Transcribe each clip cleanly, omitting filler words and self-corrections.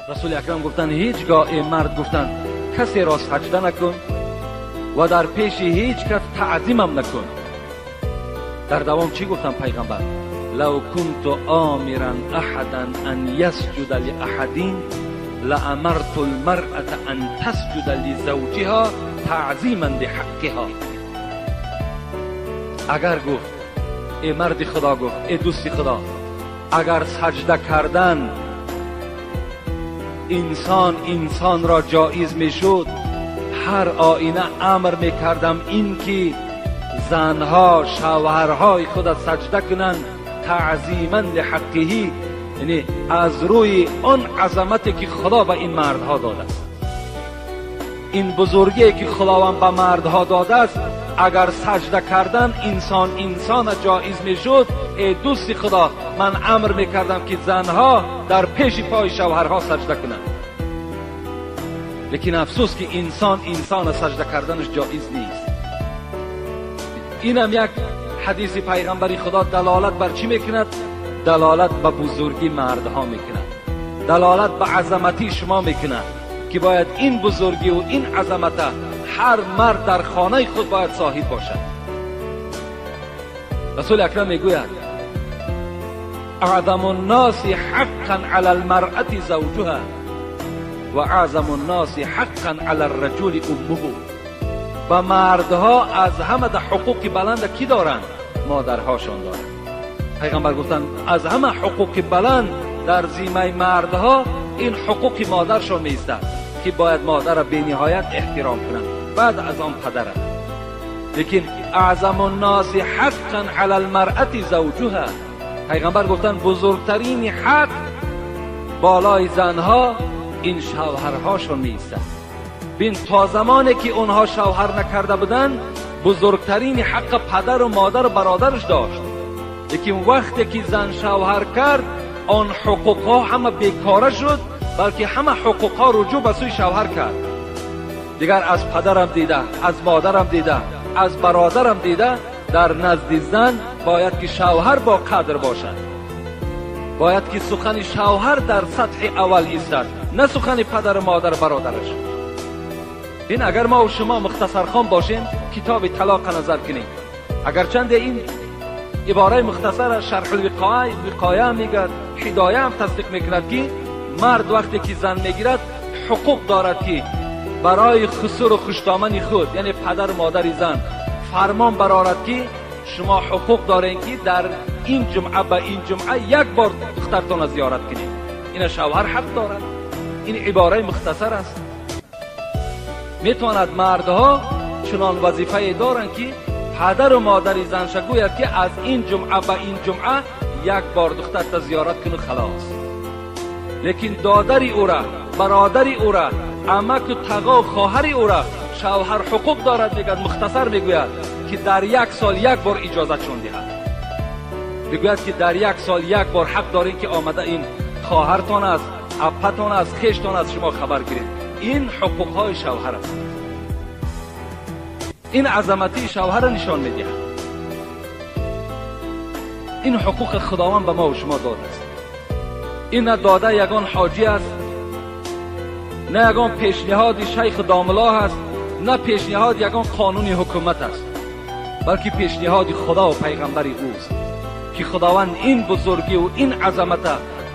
رسول اکرم گفتن هیچگاه ای مرد گفتن کسی را سجده نکن و در پیش هیچ کس تعظیمم نکن. در دوام چی گفتن پیغمبر؟ لو كنت آمرا احدا ان يسجد لأحد لأمرت المرأة ان تسجد لزوجها تعظیما لحقها. اگر گفت ای مرد خدا، گفت ای دوست خدا، اگر سجده کردن انسان انسان را جایز میشد، هر آینه امر میکردم این که زنها شوهرهای خود سجده کنند تعظیما لحقه، یعنی از روی آن عظمتی که خدا به این مردها داده است، این بزرگی که خداوند به مردها داده است، اگر سجده کردن انسان انسان جایز میشد، ای دوست خدا من امر میکردم که زنها در پیش پای شوهرها سجده کنند. لیکن افسوس که انسان انسان سجده کردنش جایز نیست. اینم یک حدیث پیغمبری خدا دلالت بر چی میکند؟ دلالت به بزرگی مردها میکند، دلالت به عظمتی شما میکند که باید این بزرگی و این عظمت هر مرد در خانه خود باید صاحب باشد. رسول اکرم میگوید اعظم الناس حقا علی المرأة زوجها و اعظم الناس حقا علی الرجل امه. و مردها از همه در حقوق بلند کی دارند؟ مادرهاشان دارند. پیغمبر گفتند از همه حقوق بلند در ذمه مردها این حقوق مادرشان می‌ایستد که باید مادر را به نهایت احترام کنند، بعد از آن پدر. لیکن اعظم الناس حقا علی المرأة زوجها، پیغمبر گفتند بزرگترین حق بالای زنها این شوهرهاشون می‌ایستد. بین تا زمانی که اونها شوهر نکرده بودند بزرگترین حق پدر و مادر و برادرش داشت، لیکن وقتی که زن شوهر کرد آن حقوقها همه بیکاره شد، بلکه همه حقوقها رجوع به سوی شوهر کرد. دیگر از پدرم دیده، از مادرم دیده، از برادرم دیده، در نزد زن باید که شوهر با قدر باشد، باید که سخن شوهر در سطح اول ایستد، نه سخن پدر و مادر برادرش. این اگر ما و شما مختصر خان باشیم کتاب طلاق نظر کنیم، اگرچند این عباره مختصر شرح الوقایه میگه، هدایه هم تصدیق میکند که مرد وقتی که زن میگیرد حقوق دارد که برای خسر و خوشدامن خود، یعنی پدر و مادر زن، فرمان برارد که شما حقوق دارین که در این جمعه به این جمعه یک بار دخترتان زیارت کنید. این شوهر حق دارد. این عباره مختصر است. میتواند مردها چنان وظیفه دارند که پدر و مادر زن گوید که از این جمعه به این جمعه یک بار دخترت زیارت کن و خلاص. لیکن دادری او را، برادری او را، عمک و تقا و خواهری او را شوهر حقوق دارد، میگوید مختصر میگوید که در یک سال یک بار اجازه چون دهد. میگوید که در یک سال یک بار حق دارین که آمده این خواهرتان است، عپتان است، خیشتان است، شما خبر گیرید. این حقوق های شوهر است. این عظمتی شوهر را نشان میدهد. این حقوق خداوند به ما و شما داده است. این نه داده یگان حاجی است، نه یگان پیشنهاد شیخ داملا است، نه پیشنهاد یگان قانون حکومت است، بلکه پیشنهاد خدا و پیغمبر اوست که خداوند این بزرگی و این عظمت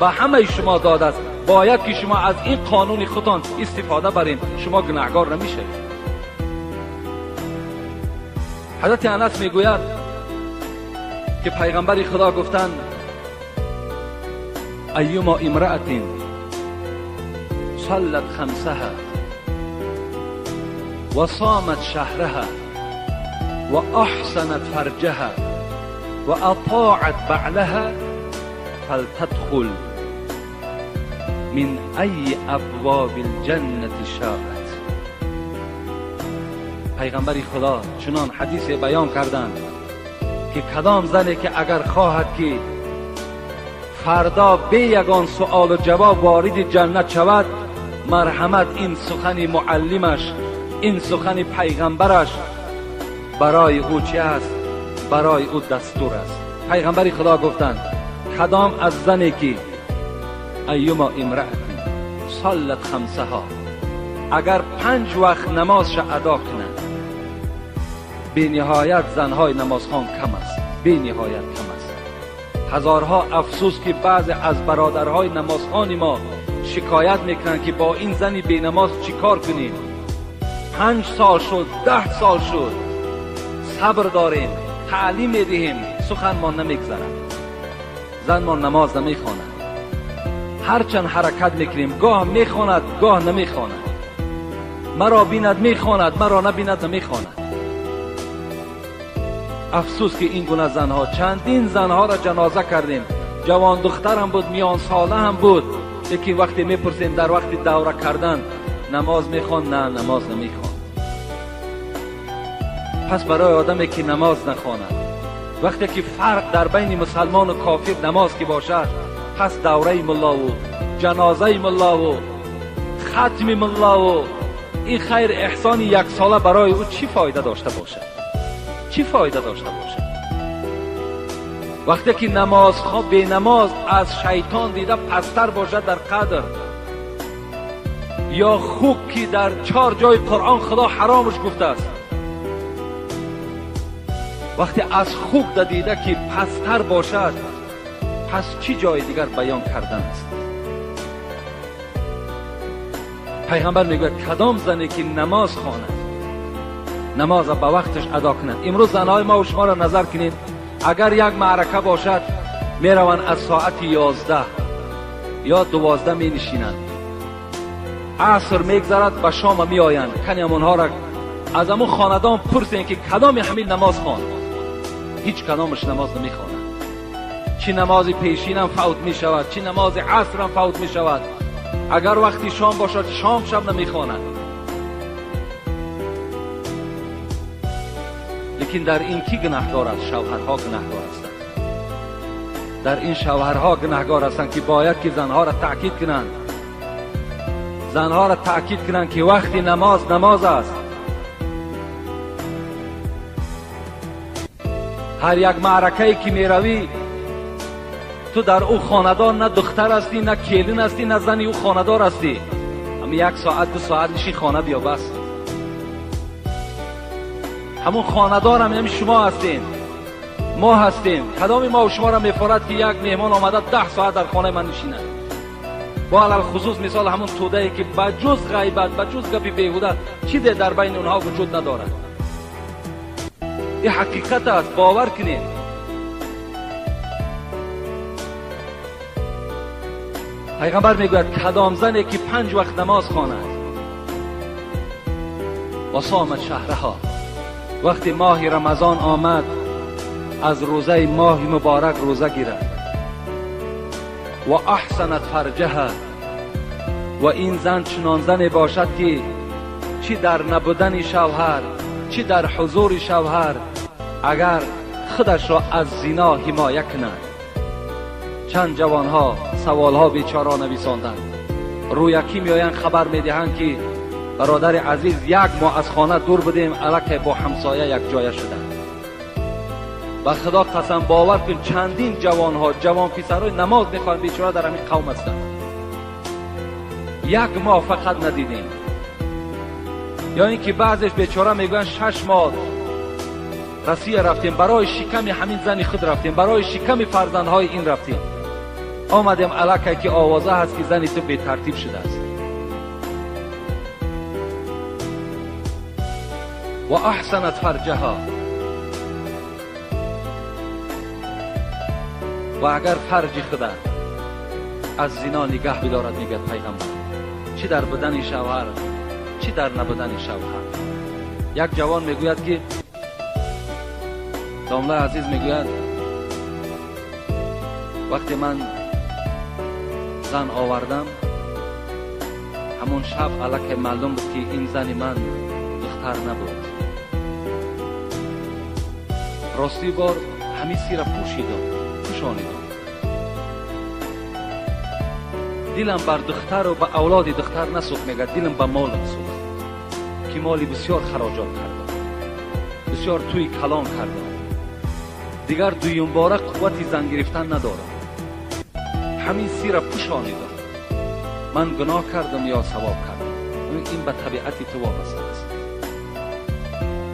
به همه شما داده است. باید که شما از این قانون خودتان استفاده برین، شما گناهگار نمیشوید. حضرت انس میگوید که پیغمبر خدا گفتند ایما امرأة صلت خمسها و صامت شهرها و احسنت فرجها و اطاعت بعلها فلتدخل من ای ابواب الجنة شاءت. پیغمبر خدا چنان حدیث بیان کردند که کدام زنی که اگر خواهد که فردا بی یگان سؤال و جواب وارد جنت شود، مرحمت این سخن معلمش، این سخن پیغمبرش برای او چه است؟ برای او دستور است. پیغمبر خدا گفتند کدام از زنی که ایما امرأة صلت خمسها، اگر 5 وقت نمازش ادا کند. بی نهایت زنهای نمازخوان کم است، بی نهایت کم است. هزارها افسوس که بعضی از برادرهای نمازخوان ما شکایت میکنند که با این زنی بی نماز چیکار کنیم؟ 5 سال شد، 10 سال شد، صبر داریم، تعلیم میدهیم، سخن ما نمیگذرد، زن ما نماز نمیخواند. هرچند حرکت میکنیم، گاه میخواند گاه نمیخواند، مرا بیند میخواند، مرا نبیند نمیخواند. افسوس که این گونه زنها، چندین زنها را جنازه کردیم، جوان دخترم بود، میان ساله هم بود، یکی وقتی میپرسیم در وقت دوره کردن نماز میخوان؟ نه، نماز نمیخوان. پس برای آدمی که نماز نخواند، وقتی که فرق در بین مسلمان و کافر نماز که باشد، پس دوره ملا و جنازه ملا و ختم ملا و این خیر احسان 1 ساله برای او چی فایده داشته باشد؟ چی فایده داشته باشد؟ وقتی که نماز خواه بی نماز از شیطان دیده پستر باشد در قدر، یا خوک که در 4 جای قرآن خدا حرامش گفته است، وقتی از خوک دیده که پستر باشد، پس چی جای دیگر بیان کردن است؟ پیغمبر میگوید کدام زنی که نماز خواند، نماز به وقتش ادا کند. امروز زنهای ما و شما را نظر کنید، اگر یک معرکه باشد میروند از ساعت 11 یا 12 می نشینند، عصر میگذرد به شام می آیند. کنی آنها را از امون خاندان پرسین که کدام همین نماز خواند، هیچ کدامش نماز نمیخواند. چی نماز پیشین هم فوت می شود، چی نماز عصر هم فوت می شود. اگر وقتی شام باشد شام شب نمیخواند. لیکن در این کی گناهکار است؟ شوهرها گناهکار هستند. در این شوهرها گناهکار هستند که باید که زنها را تاکید کنند، زنها را تاکید کنند که وقتی نماز نماز است. هر یک معرکه‌ای که میروی تو در او خاندان نه دختر هستی، نه کلین هستی، نه زنی او خاندار هستی. همین 1 ساعت 2 ساعت نشی خانه بیا بس. همون خاندار هم یعنی شما هستین، ما هستیم. کدامی ما و شما را میفرد که یک مهمان آمده 10 ساعت در خانه من نشینه؟ با علل خصوص مثال همون توده که بجز غیبت، بجز گپی بیهوده چیزی در بین اونها وجود ندارد. این حقیقت است، باور کنید. پیغمبر میگوید کدام زنی که 5 وقت نماز خواند و صامت شهرها، وقتی ماه رمضان آمد از روزه ماه مبارک روزه گیرد، و احسنت فرجها، و این زن چنان زنی باشد که چی در نبودن شوهر چی در حضور شوهر اگر خودش را از زنا حمایه کند. چند جوانها سوالها بیچاره نویساندند، رویکی میآیند خبر میدهند که برادر عزیز 1 ماه از خانه دور بودیم، الکی با همسایه یک جایه شدند. و خدا قسم باور کن چندین جوانها، جوان پسرای نماز میخوان بیچاره در همین قوم هستند، 1 ماه فقط ندیدیم. یا اینکه بعضیش بیچاره میگوین 6 ماه رسیه رفتیم، برای شکم همین زن خود رفتیم، برای شکم فرزندهای این رفتیم، آمدیم الکی که آوازه هست که زنی تو بی ترتیب شده است. و احسنت فرجها، و اگر فرج خدا از زنا نگه بدارد، میگه پیغمبر، چی در بدن شوهر چی در نبودن شوهر. یک جوان میگوید که داملا عزیز میگوید وقتی من زن آوردم همون شب الکی معلوم بود که این زن من دختر نبود. راستی بار همین سیر پوشیدم، پوشانیدم. دلم بر دختر و به اولاد دختر نسوخت، میگه دلم به مالم سوخت که مالی بسیار خراجات کردم، بسیار توی کلان کردم، دیگر دویم باره قوت زن گرفتن ندارم. همین سیر پوشانیدم. Ман гуноҳ кардам ё савоб кардам? Ин ба табиати ту вобаста аст.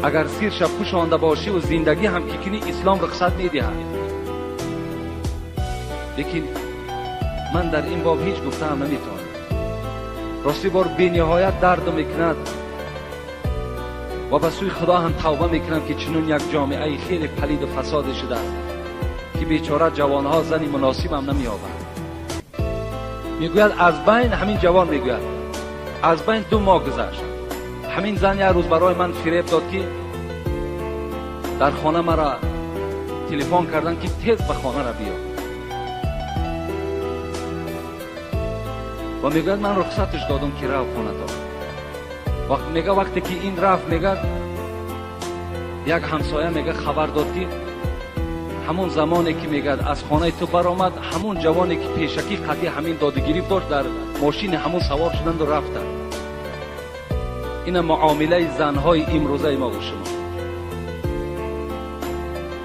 Агар сирша пӯшонда бошӣ ва зиндагӣ ҳам ки кунӣ, ислом рухсат медиҳад. Лекин ман дар ин боб ҳеҷ гуфтаам наметавонам. Рости бор бениҳоят дард мекунад ва ба сӯи Худо ҳам тавба мекунам, ки чунун як ҷомеаи хеле палиду фасоде шудааст, ки бечора ҷавонҳо зани муносиб ҳам намеёбанд. Мегӯяд аз байн ҳамин ҷавон мегӯяд аз байн 2 моҳ гузашт. Ҳамин зан як рӯз барои ман фиреб дод, ки дар хона маро телефон карданд, ки тез ба хона ра биё. Ва мегӯяд ман рухсаташ додам, ки рав хонато. Мега вақте ки ин рафт, мега як ҳамсоя мега хабар дод, ки ҳамон замоне ки мегӯяд аз хонаи ту баромад, ҳамон ҷавоне ки пешакӣ қатъи ҳамин додугирифт дошт, дар мошини ҳамон савор шуданду рафтанд. Ина муомилаи занҳои имрӯзаи мо ва шумо.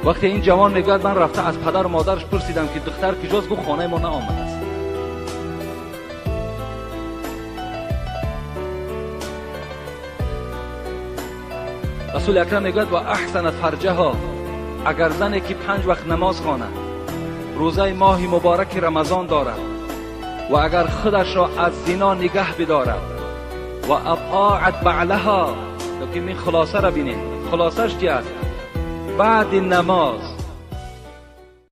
Вақте ин ҷавон мегӯяд ман рафта аз падару модараш пурсидам, ки духтар куҷост, гуфт хонаи мо наомадааст. Расули акрам мегӯяд ва аҳсанат фарҷаҳо, агар зане ки 5 вақт намоз хонад, рӯзаи моҳи мубораки Рамазон дорад ва агар худашро аз зино нигаҳ бидорад ва атоат баълаҳо, лекин ин хулосаро бинед, хулосаш чи аст? Баъди намоз